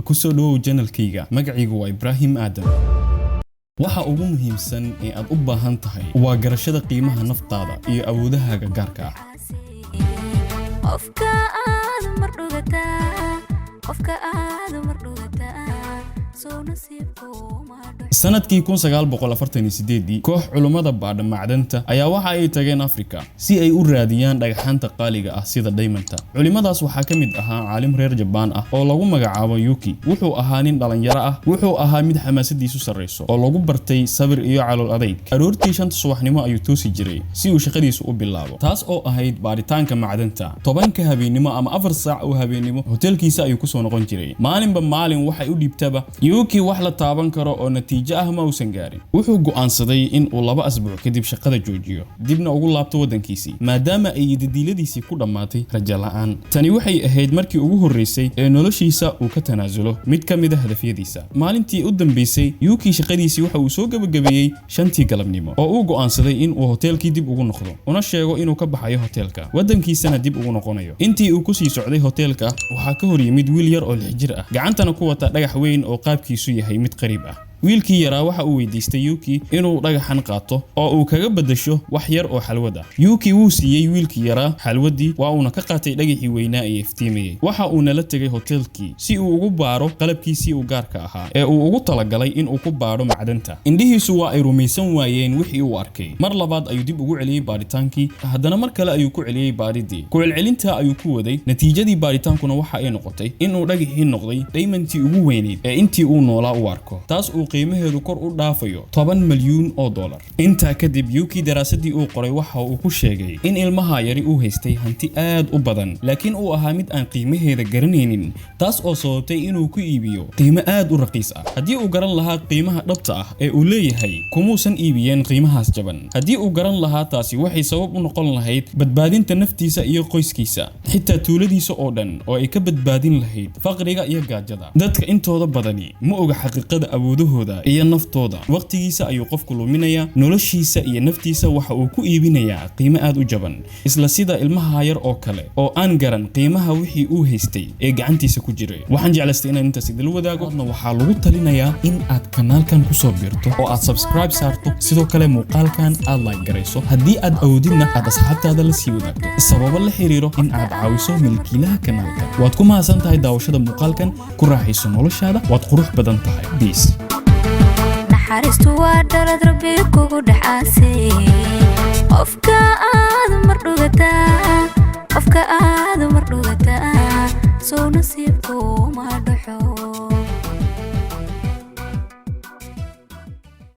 Kusoo dhawow channelkayga. Magacaygu waa Ibraahim Aadam. Waxa ugu muhiimsan ee aad u baahan tahay waa garashada qiimaha naftaada iyo awoodahaaga gaarka ah. Qofka aad mar dhugataa, qofka aad mar dhugataa, soo nasiibku ma dhaco. Sanadkii 1948, koox culummada baadha macdanta ayaa waxa ay tageen Afrika si ay u raadiyaan dhagxaanta qaaliga ah sida dhaymanta. Culimmadaas waxaa ka mid ahaa caalim reer Jabaan ah oo lagu magacaabo Yuki. Wuxuu ahaa nin dhalinyaro ah. Wuxuu ahaa mid xamaasadiisu sarreyso oo lagu bartay sabir iyo calool adayg. Aroortii 5ta subaxnimo ayuu toosi jiray si uu shaqadiisu u bilaabo, taas oo ahayd baadhitaanka macdanta. 10ka habeennimo ama 4 saac oo habeennimo hoteelkiisa ayuu kusoo noqon jiray. Maalinba maalin waxay u dhiibtaba, Yuki wax la taaban karo oo natiijo ah ma uusan gaarin. Wuxuu go'aansaday in uu 2 asbuuc kadib shaqada joojiyo, dibna ugu laabto waddankiisii, maadaama ay yididiiladiisii ku dhammaatay rajo la'aan. Tani waxay ahayd markii ugu horreysay ee noloshiisa uu ka tanaasulo mid ka mid a hadafyadiisa. Maalintii u dambeysay, Yuki shaqadiisii waxa uu soo gebagabeeyey 5tii galabnimo, oo uu go'aansaday in uu hoteelkii dib ugu noqdo, una sheego inuu ka baxayo hoteelka, waddankiisana dib ugu noqonayo. Intii uu kusii socday hoteelka, waxaa ka hor yimid wiil yar oo 6 jir ah, gacantana ku wata dhagax weyn oo qaabkiisu yahay mid qariib ah. Wiilkii yaraa waxa uu weydiistay Yuki inuu dhagaxan qaato oo uu kaga beddesho wax yar oo xalwad ah. Yuki wuu siiyey wiilkii yaraa xalwaddii, waa uuna ka qaatay dhagaxii weynaa ee iftiimayey. Waxa uuna la tegay hoteelkii si uu ugu baaro qalabkiisii u gaarka ahaa ee uu ugu talagalay in uu ku baadho macdanta. Indhihiisu waa ay rumaysan waayeen wixii uu arkay. Mar labaad ayuu dib ugu celiyey baadhitaankii, haddana mar kale ayuu ku celiyey baadhidii. Ku celcelintaa ayuu ku waday. Natiijadii baadhitaankuna waxa ay noqotay inuu dhagaxii noqday dhaymantii ugu weyneyd ee intii uu noolaa u arko, taas uu qiimaheedu kor u dhaafayo $10 milyuun. Intaa kadib, Yuki daraasadii uu qoray waxa uu ku sheegay in ilmaha yari uu haystay hanti aad u badan, laakiin uu ahaa mid aan qiimaheeda garanaynin, taas oo sababtay inuu ku iibiyo qiimo aad u raqiis ah. Haddii uu garan lahaa qiimaha dhabta ah ee uu leeyahay, kumuusan iibiyeen qiimahaas jaban. Haddii uu garan lahaa, taasi waxay sabab u noqon lahayd badbaadinta naftiisa iyo qoyskiisa, xitaa tuuladiisa oo dhan oo ay ka badbaadin lahayd faqriga iyo gaajada. Dadka intooda badani ma oga xaqiiqada awoodahooda iyo naftooda. Waqtigiisa ayuu qofku luminayaa, noloshiisa iyo naftiisa waxa uu ku iibinayaa qiimo aad u jaban, isla sida ilmaha yar oo kale oo aan garan qiimaha wixii uu haystay ee gacantiisa ku jiray. Waxaan jeclaystay inaan intaas idila wadaago. Waxaa lagu talinayaa in aad kanaalkan kusoo biirto oo aad subscribe saarto, sidoo kale muuqaalkan aad like garayso, haddii aad awoodidna aad asxaabtaada la sii wadaagto, sababo la xiriiro in aad caawiso milkiilaha kanaalka. Waad ku mahadsan tahay daawashada muuqaalkan. Ku raaxayso noloshaada. Waad qurux badan tahay. Peace. Naxariistu waa dhalad Rabbi kugu dhexaasay. Qofka aad mar dhugataa, qofka aad mar dhugataa, sow nasiibku.